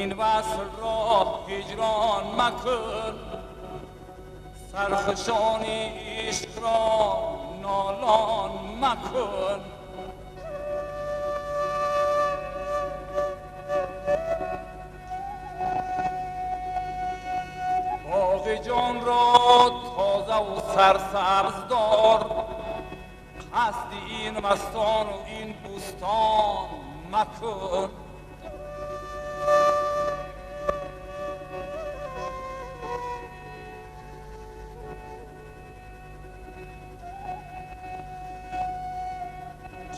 این وصل را هجران مکن، سرخوشان عشق را نالان مکن. باغ جان را تازه و سرسبز دار، قصد این مستان و این بوستان مکن.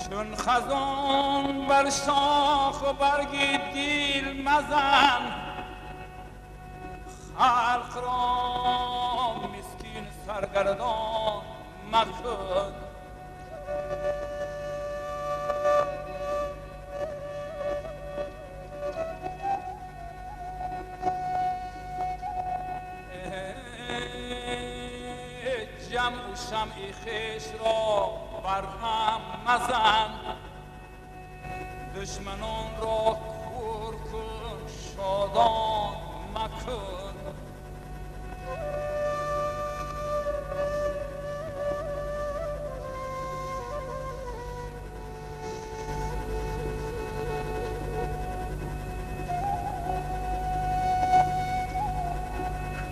چون خزان بر شاخ و برگ دیل مزن، خلق را مسکین سرگردان مکن. جمع و شمع خویش را بر هم مزن، دشمنان را کور کن شادان مکن.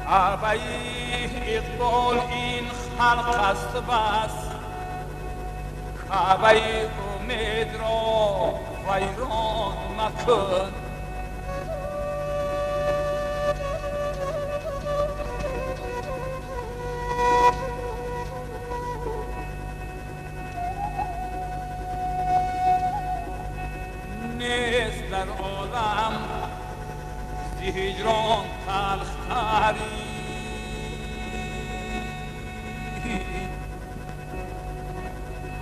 کعبه اقبال این خلق است بس، کعبه امید را ویران مکن. نیست در عالم ز هجران تلختری،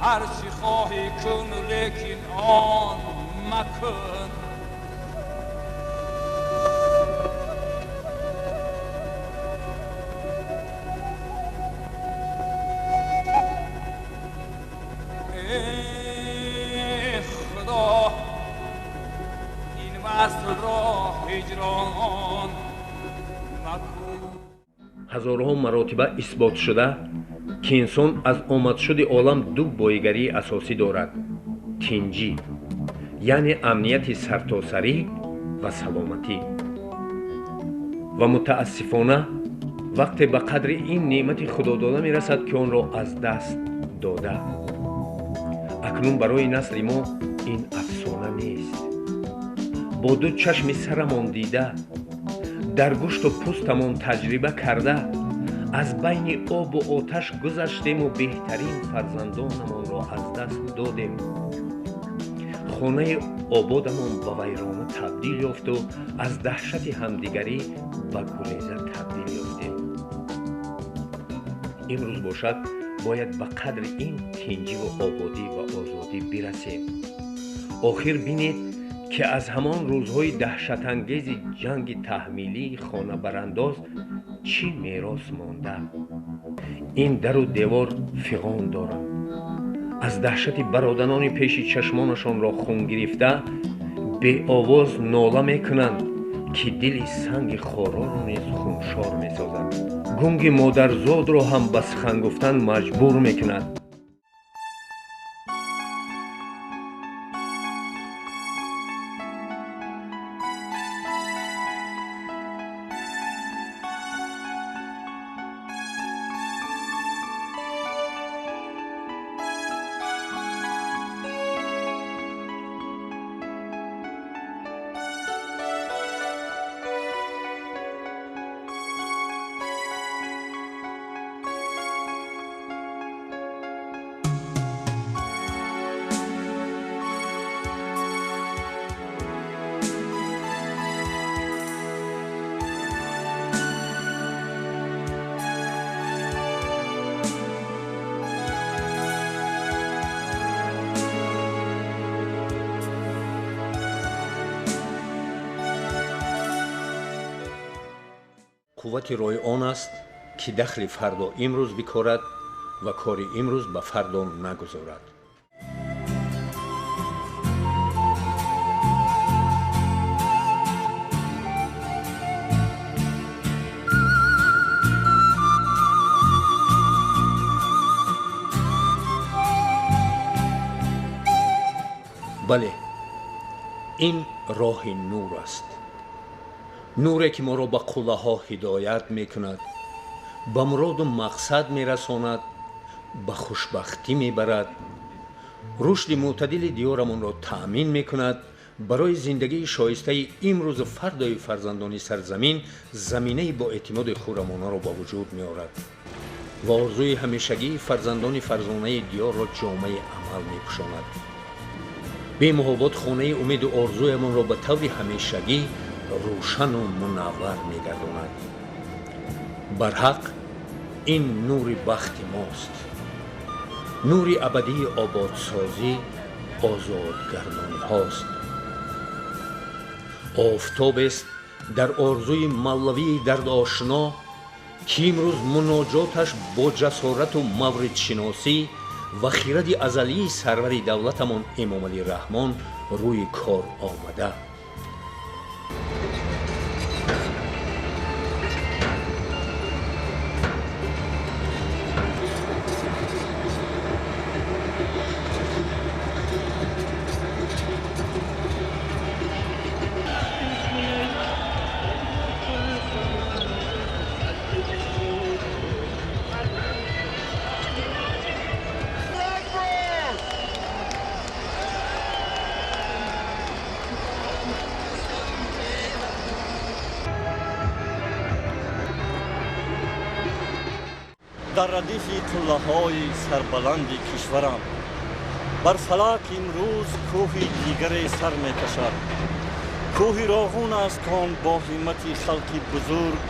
هر چی خواهی کن لیکن آن مکن. ای خدا این وصل را هجران مکن. Ҳазорҳо маротиба исбот шуда, ки инсон аз омадшуди олам ду боигарии асосӣ дорад: тинҷӣ, яъне амнияти сартосарӣ ва саломатӣ. Ва мутаассифона вақте ба қадри ин неъмати худодода мерасад, ки онро аз даст дода. Акнун барои насли мо ин афсона нест. Бо ду чашми сарамон дида, дар гӯшту пӯстамон таҷриба карда, аз байни обу оташ гузаштему беҳтарин фарзандонамонро аз даст додем. Хонаи ободамон ба вайрона табдил ёфту аз даҳшати ҳамдигарӣ ба гуреза табдил ёфтем. Имрӯз бошад, бояд ба қадри ин тинҷиву ободӣ ва озодӣ бирасем. Охир бинед, ки аз ҳамон рӯзҳои даҳшатангези ҷанги таҳмилии хонабарандоз чӣ мерос монда. Ин дару девор фиғон доранд. Аз даҳшати бародарони пеши чашмонашонро хун гирифта, беовоз нола мекунанд, ки дили санги хороро низ хуншор месозад. Гунги модарзодро ҳам ба сухан гуфтан маҷбур мекунад. Қуввати роҳи он аст, ки дахли фардо имрӯз бикорад ва кори имрӯз ба фардо нагузорад. Ин роҳи нур аст, нуре ки моро ба қуллаҳо ҳидоят мекунад, ба муроду мақсад мерасонад, ба хушбахтӣ мебарад, рушди мӯътадили диёрамонро таъмин мекунад, барои зиндагии шоистаи имрӯзу фардои фарзандони сарзамин заминаи боэътимоди хуррамонаро ба вуҷуд меорад ва орзуи ҳамешагии фарзандони фарзонаи диёрро ҷомаи амал мепӯшонад. Бемуҳобот хонаи умеду орзуямонро ба таври ҳамешагӣ рӯшану мунаввар мегардонад. Барҳақ ин нури бахти мост, нури абадии ободсозӣ, озодгардониҳост. Офтобест дар орзуи мавлавии дардошно, ки имрӯз муноҷоташ бо ҷасорату мавридшиносӣ ва хиради азалии сарвари давлатамон Эмомалӣ Раҳмон рӯи кор омада. Дар радифи қуллаҳои сарбаланди кишварам бар фалак имрӯз кӯҳи дигаре сар мекашад. Кӯҳи Роғун аст, кон бо ҳиммати халқи бузург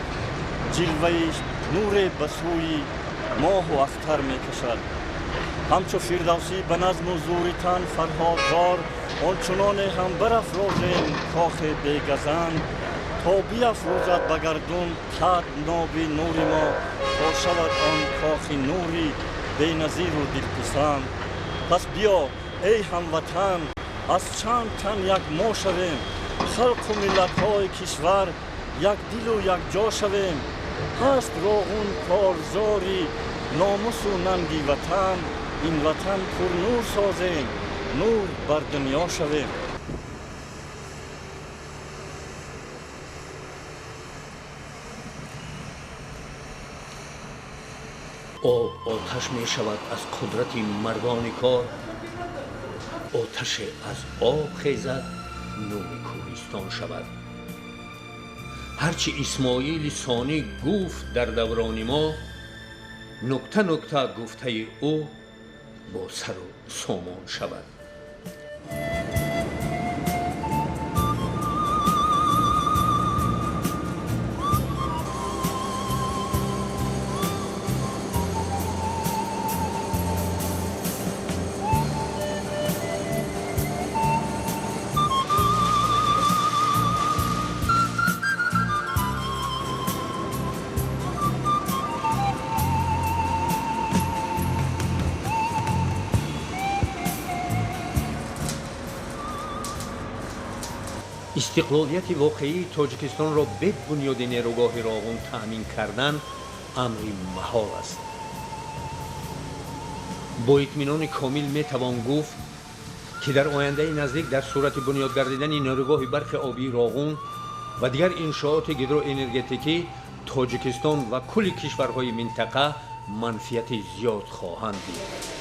ҷилваи нуре ба сӯи моҳу ахтар мекашад. Ҳамчу Фирдавсӣ ба назму зури тан фарҳодвор, ончуноне ҳам барафрозем кохе бегазанд, то биафрӯзад ба гардун қад ноби нури мо, то шавад он кохи нури беназиру дилписанд. Пас биё эй ҳамватан, аз чанд тан як мо шавем, халқу миллатҳои кишвар як дилу якҷо шавем. Ҳаст Роғун корзори номусу нанги ватан, ин ватан пурнур созем, нур бар дунё шавем. Об оташ мешавад аз қудрати мардони кор, оташе аз об хезад, нури кӯҳистон шавад. Ҳарчи Исмоили Сонӣ гуфт дар даврони мо, нукта нукта гуфтаи ӯ бо сару сомон шавад. Истиқлолияти воқеии Тоҷикистонро бе бунёди нерӯгоҳи Роғун таъмин кардан амри маҳол аст. Бо итминони комил метавон гуфт, ки дар ояндаи наздик дар сурати бунёд гардидани нерӯгоҳи барқи обии Роғун ва дигар иншооти гидроэнергетикӣ Тоҷикистон ва кулли кишварҳои минтақа манфиати зиёд хоҳанд дид.